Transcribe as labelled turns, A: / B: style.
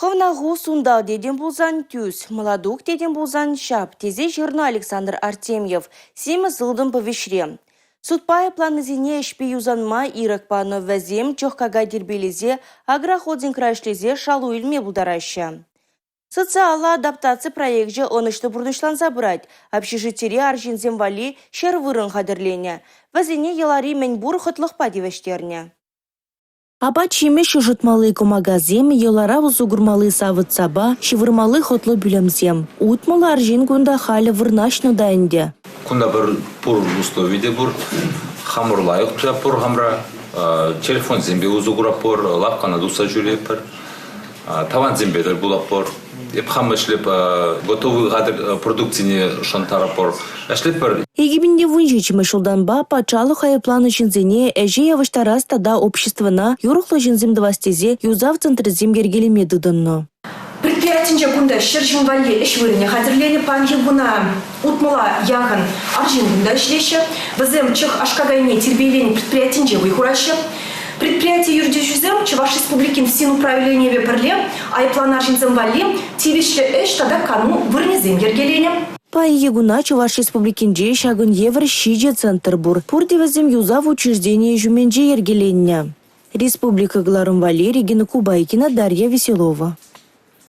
A: Хӑвна ху сунтал тетӗн пулсан – тӳс, мӑлатук тетӗн пулсан – ҫап, тесе ҫырнӑ Александр Артемьев «Симӗс ылтӑн» повеҫре. Судпа айӑпланнисене ӗҫпе юсанма ирӗк панӑ, вӗсем чӑх какай тирпейлесе агрохолдингра ӗҫлесе шалу илме пултараҫҫӗ. Социаллӑ адаптаци проекчӗ ӑнӑҫлӑ пурнӑҫланса пырать. Общежитире арҫынсем валли 100 вырӑн хатӗрленӗ. Вӗсене йӑлари мӗн пур хӑтлӑхпа тивӗҫтернӗ. Апат-ҫимӗҫ ӑшӑтмалли кӑмакасем, йӑлара усӑ курмалли савӑт-сапа, ҫывӑрмалли хӑтлӑ пӳлӗмсем. 60 арҫын кунта халӗ вырнаҫнӑ та ӗнтӗ.
B: Кунта пӗр пур услови те пур. Хамӑр лайӑх туятпӑр хамра. Телефонсемпе усӑ куратпӑр, лавккана тухса ҫӳретпӗр. Тӑвансемпе тӗл пулатпӑр. Эп хам ӗҫлеп готовый хатӗр продукцине шантаратпӑр. Ӗҫлетпӗр.
A: 2017-мӗш ҫултанпа патшалӑх айӑпланӑ ҫынсене ӗҫе явӑҫтарас тата обществӑна юрӑхлӑ ҫынсем тӑвас тесе юсав центрӗсем йӗркелеме тытӑннӑ.
C: Предприятинче кунта 100 ҫын валли ӗҫ вырӑнӗ хатӗрленӗ. Паянхи куна утмӑла яхӑн арҫын кунта ӗҫлеҫҫӗ. Вӗсем чӑх аш-какайне тирпейленӗ предприятинче вӑй хураҫҫӗ. Предприяти ертӳҫисем Чӑваш Республикин ФСИН управленийӗпе пӗрле айӑпланӑ арҫынсем валли тивӗҫлӗ ӗҫ тата кану вырӑнӗсем йӗркеленӗ.
A: Паянхи куна Чӑваш Республикинче ҫакӑн евӗр ҫичӗ центр пур. Пурте вӗсем юсав учрежденийӗ ҫумӗнче йӗркеленнӗ. Республика кӑларӑм валли Регина Кубайкина, Дарья Веселова.